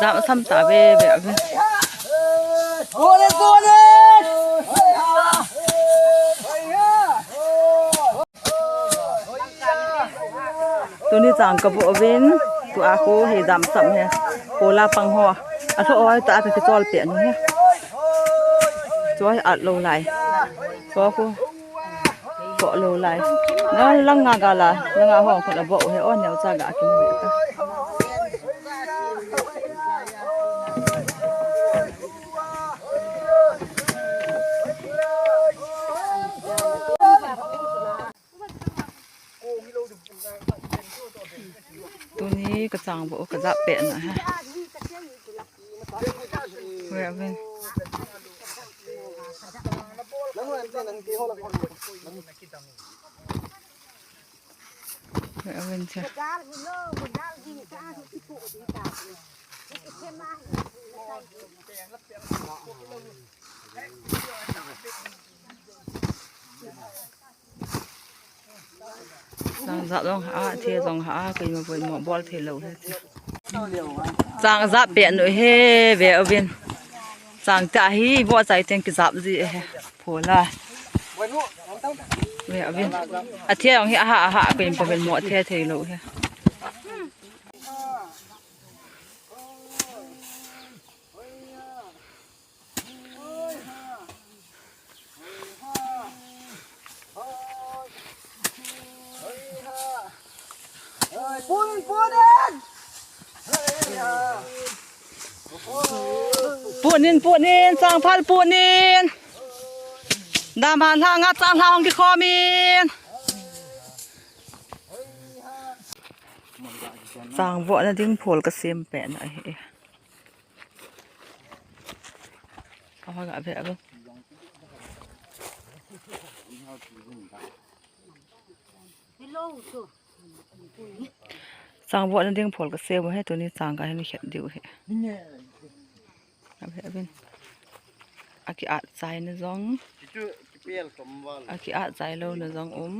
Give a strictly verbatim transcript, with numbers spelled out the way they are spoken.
Jam asam ta ve ve ve. Tuni chang ka vo vin, tua khu hei jam sam he. Kola pang ho. A tho oi ta ka kichol pe nu he. Choi at lo lai. Choi khu. Vo lo lai. Na lang nga ga la, lang nga hong khu la vo he o neo cha ga kin ve ta. Tuni ka chang vo ka jap pe na ha. Ve vin. Ve vin cha. Sang jap jong ha, thei jong ha, keima poimo bol thei lou he. Chang jap pe nu he, ve uvin. Chang ta hi, vo chai teng ki jap ji he. Phola. Ve uvin. A thei jong hi, aha, aha, keima poimo thei thei lou he. Punin, punin! Punin, punin, changphal punin. Dama langa chang lha hong kikhomin. Chang vohna ding phol ka sem pet na hi. Ka ha ga ve ve. Chang vohna ding phol ka sem he, tuni chang ka hin khet diu he. Abe, abe. Aki at chai na jong. Aki at chai lou na jong um.